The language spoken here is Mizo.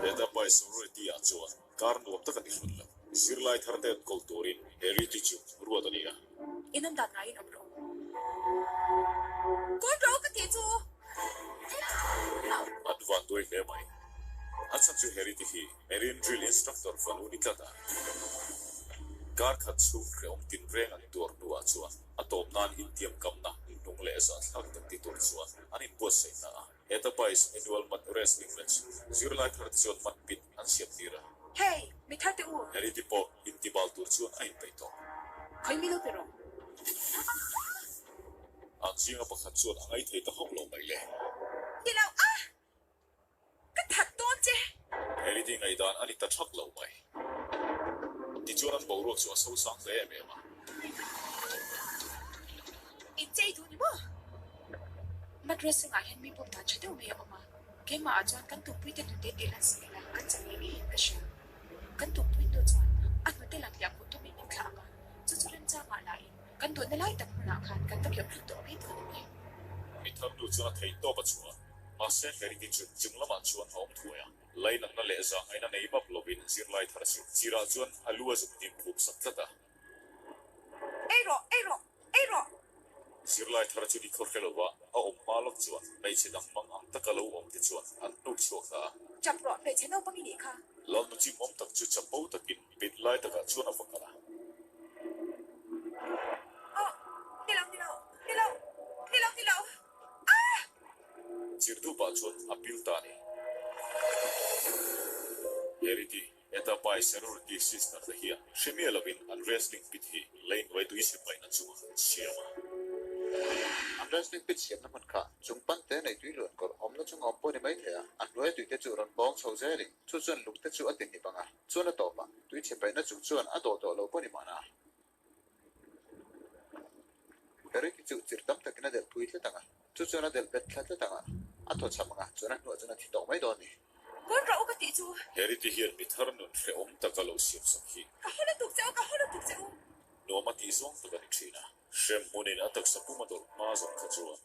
Eta Pi Sorority-ah chuan kar nuam tak a ni hran lo. Zirlai thar te enkawl turin Herity chu ruat a ni a. In awm dan ngaiin awm rawh. Kawn rawh ka tih chu. An vanduai hle mai. A chhan chu Herity hi Marine Drill Instructor fanu ni tlat a. Kar khat chhung hrehawm tinreng an tuar hnuah chuan a tawp nan intiamkamna hnung leh zahthlak tak ti tur chuan an inbuatsaih ta a. Heta Pais Annual Mat Wrestling Match zirlai thar te chuan mat pit an siam tir a. Hey, mi thar te u! Herity pawh intibal tur chuan a inpeih tawh. Khawi mi lo pe rawh. An zinga pakhat chuan a ngaithei ta hauh lo mai le. Ni lo a! Ka that dawn che! Herity ngaihdan a ni ta thak lo mai. Tichuan an boruak chu a sosang hle em em a. Inchei duh ni maw? Mat dressing ah hian mi pawm dan tha deuh mai a awm a, keimah ah chuan kan tumpuite hnute tih lan si ila kan chak ngei ngeiin ka hria. Kan tumpui hnu chuan a hnute lam hliah khuh tumin min thlah ang a, chu chu remchang ah lahin kan duhna lai tak hmunah khan kan va keuh lut tawh mai dawn a ni. Mi thar nu chuan a theih tawp a chhuah a, mahse Herity chu chung lamah chuan a awm thuai a. Lainatna leh zahngaihna nei map lovin zirlai thar chu chirah chuan a lu a zuk hnim phup sak tlat a. Ei rawh, ei rawh, ei rawh! Zirlai thar chu ni khaw hre lova a awm hma lawk chuan hmeichhe dang mang ang taka lo awm te chuan an hnuk chhuak ta a. Chap rawh, hmeichhe naupang i nih kha. Lalnu chim awm tak chu chapo takin pit lai takah chuan a va kal a. Aw, ni lo, ni lo, ni lo, ni lo, ni lo, ah! Chirdupa chuan a pil ta a ni. Herity, heta Pai Sorority Sister te hian hre miah lovin an wrestling pit hi lei hnuai tui chhe paihna chungah an siam a. An wrestling pit siamna hmun kha chung pan te nei tui luan kawr awmna chung a awm pawh ni mai thei a, a hnuai tui te chu rawn pawng chho zelin chu chuan lung te chu a ti hnip ang a, chuan a tawpah tui chhe paihna chung chuan a dawh tawh lo pawh ni mahna. Herity chu chir tam takin a delh pui tlat ang a, chu chuan a delh bet thla tlat ang a, a thaw chham ang a, chuan a hnuah chuan a thi tawh mai dawn a ni. Kawn rawh u ka tih chu. Herity hian mi thar nun hrehawm taka lo siam sak hi. Ka haw lutuk che u, ka haw lutuk che u. Nuam a tih zawng tak a ni thin a. Hrem hmunin a taksa pum a dawlh hma zawng kha chuan.